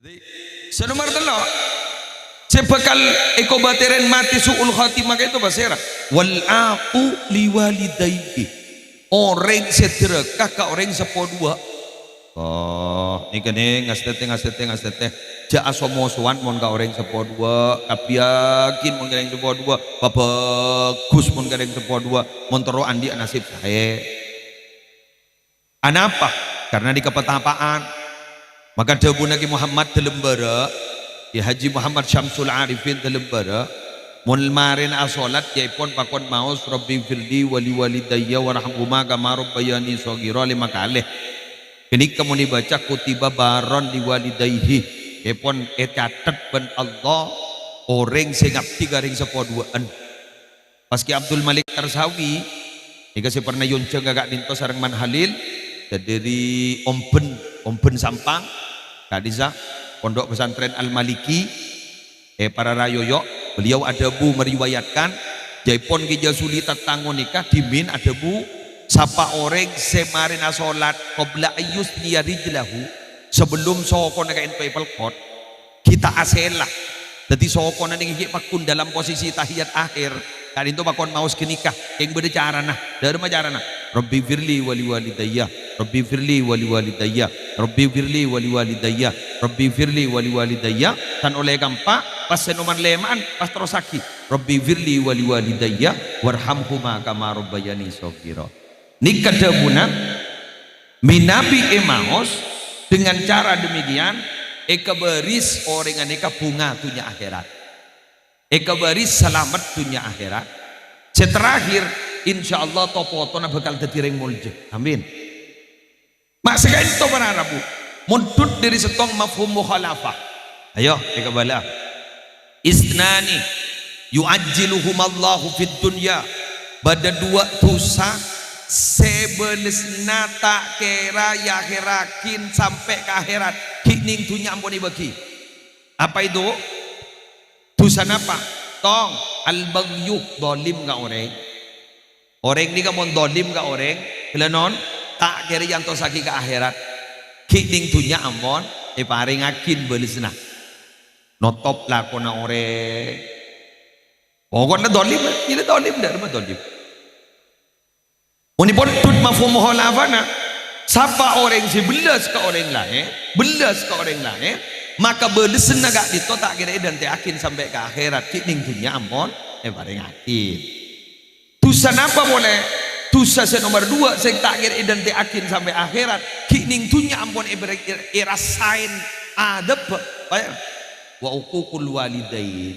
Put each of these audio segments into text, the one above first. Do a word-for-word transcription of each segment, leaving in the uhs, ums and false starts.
Sè nomer tello', sè bhâkal èkobâtèrè matè su'ul khatimah ka'dinto pasèra? "Wal aqu liwalidayhi." Orèng sè dhârâka ka orèng seppo duwâ'. Oh, nèka nè, ngastètè, ngastètè, ngastètè. Jhâ' aso-mosowan mon ka orèng seppo duwâ', kabiyâghi mon ka orèng seppo duwâ', pabhâghus mon ka orèng seppo duwâ', mon terro andi'â nasib saè. Anapa? Karena di kapatapa'an. Maka dhâbuna Kè Muhammad Dâlem Bârâ', Kè Haji Muhammad Syamsul Arifin Dâlem Bârâ', mon marèna asholat, yâèpon pakon maos, "Rabbighfirli wa liwalidayya warhamhuma kama rabbayani shaghira," lèma kalè. Ghânèka mon èbâca, "Kutiba barron liwalidayhi," èpon ècatet bân Allah orèng sè ngabdi ka rèng seppo duwâ'ân. Pas Kè Abdul Malik Tarsawi, nèka sè pernah èonjhâng ka ka'dinto sareng Man Halil, dhâddhi Omben, Omben Sampang, ka'dissa Pondok Pesantren Al-Maliki, è Pararayoyo, beliau adhâbu meriwayatkan, jhâèpon Kè Jasuli Tattango nèka dhimèn adhâbu, sapa orèng sè marèna sholat qabla ayyusniya rijlahu, sebelum sokona ka'dinto èpelkot, ghi' ta' asèla. Dhâddhi sokona nèka ghi' pagghun dalam posisi tahiyat akhir. Ka'dinto pakon maos ghânèka, kèng bâdâ carana. Dhâremma carana? "Rabbighfirli wa liwalidayya, Rabbighfirli wa liwalidayya, Rabbighfirli wa liwalidayya, Rabbighfirli wa liwalidayya." Tan ollè kaempa', pas sè nomer lèma'an, pas terrossaghi, "Rabbighfirli wa liwalidayya, warhamhuma kama rabbayani shaghira." Nèka dhâbuna, mènabi èmaos, dengan cara demikian, èkabâris orèng ghânèka bhunga dhunnya akhèrat. Èkabâris salamet dhunnya akhèrat. Sè terakhir, insyaallah to-potona bhâkal dhâddhi rèng molja. Amin. Ma' sè ka'dinto para rabu. Mondhut dhâri sèttong mafhum mukhalafah. Ayo, èkabâlâ. "Isnani yu'ajjiluhumallahu fid dunya." Bâdâ duwâ' dhusa sè bâlessâna ta' kèra èakhèrraghi sampè' ka akhèrat, ghi' nèng dhunnya ampon èbâghi. Apa itu? Dhusa napa? Tong, al-baghyu, dhalim ka orèng. Orèng nèka mon dhalim ka orèng, ghellâ' non, ta' kèra èantossaghi ka akhèrat. Ghi' nèng dhunnya ampon èparèngaghi bâlessâna. Notop lakona orèng. Pokokna dhalim, iyâ dhalim, dhâremma dhalim. Mon èpon dhut mafhum mukhalafana, sapa orèng sè bellas ka orèng laèn, bellas ka orèng laèn, maka bâlessâna ka'dinto ta' kèra èdhântè'aghi sampè' ka akhèrat, ghi' nèng dhunnya ampon èparèngaghi. Dhusa napa polè? Dhusa sè nomer duwâ' sè ta' kèra èdhântè'aghi sampè' akhèrat, ghi' nèng dhunnya ampon èparè-, èrasaèn adhâbbhâ. Wa uququl walidain.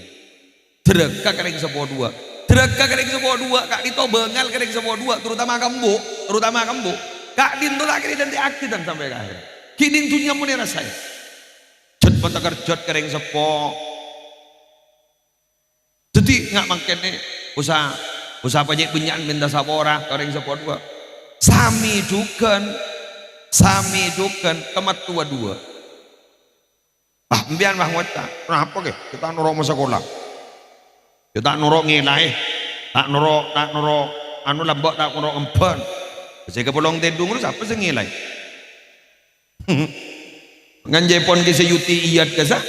Dhârâka ka rèng seppo duwâ'. Dhârâka ka rèng seppo duwâ', ka'dinto bângal ka rèng seppo duwâ', terutama ka embu', terutama ka embu'. Ka'dinto ta' kèra èdhântè'aghi tan sampè' ka akhèr. Ghi' nèng dhunnya mon èrasaè. Jhât patakerjhât ka rèng seppo. Dhâddhi nga' mangkèn nè, usa, usa bânnya'-bânnya'an mènta sapora ka rèng seppo duwâ'. Samè jhughân, samè jhughân ka mattowa duwâ'. Ah, empèyan, wah, ngoca', "Ponapa, kè? Kè ta' noro' masakola. Kè ta' noro' ngèlaè. Ta' noro', ta' noro', anu, lambâ' ta' noro' emban. Sè kapolong tèdung, terros sapa sè ngèlaè?" Nganjepon Kè Suyuti Iyad kasa.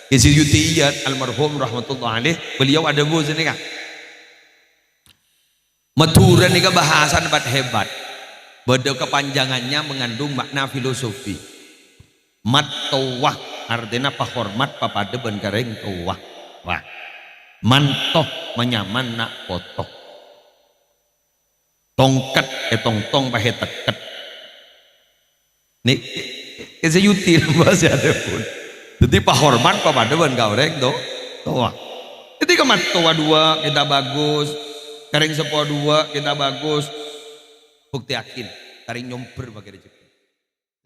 Kè Suyuti Iyad, almarhum rahmatullah alaih, beliau adhâbu sanèka. Madhurâ nèka bahasan hebat-hebat. Bâdâ kepanjangannya, mengandung makna filosofi. Mattowa, artèna pahormat papadâ bân ka rèng towa. Wah. Manto, manyaman na' poto. Tongket ètongtong pahèteket. Nè, Kè Suyuti bahasa adhâbun. Dhâddhi pahormat papadâ bân ka orèng to-, towa. Dhâddhi ka mattowa duwâ' kè ta' bhâghus, ka rèng seppo duwâ' kè ta' bhâghus. Buktèyaghi, ka rèng nyombhâr bâghi rejekè.